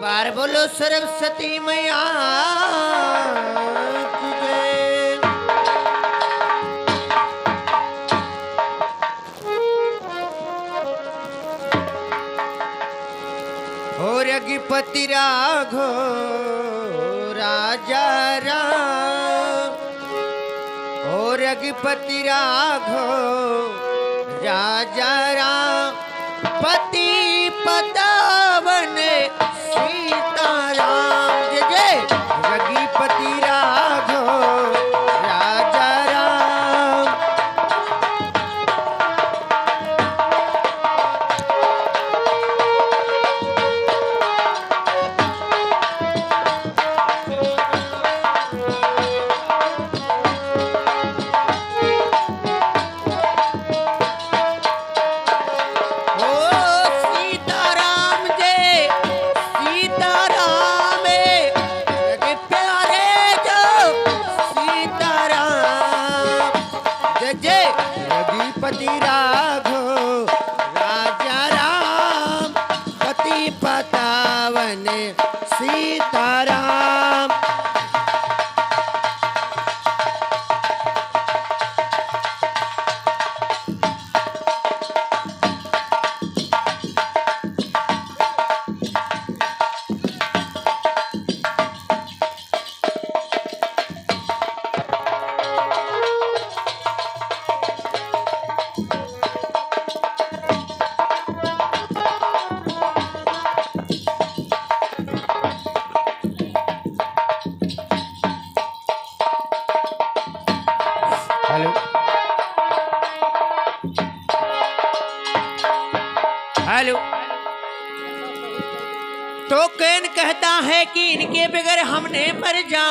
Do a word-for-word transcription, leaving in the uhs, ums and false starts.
बार बोलो सरस्वती मैया की जय। हो रघुपति राघो राजा राम, हो रघुपति राघो राजा राम, पति पतावन सीताराम। जय जय रघुपति राघो राजा राम। ओ सीताराम जय सीताराम, मेरे प्यारे जो सीताराम। जय जय रघुपति राघो राजा राम, पति पतावन सीताराम। Hello, hello. तो कैन कहता है कि इनके बगैर हमने मर जा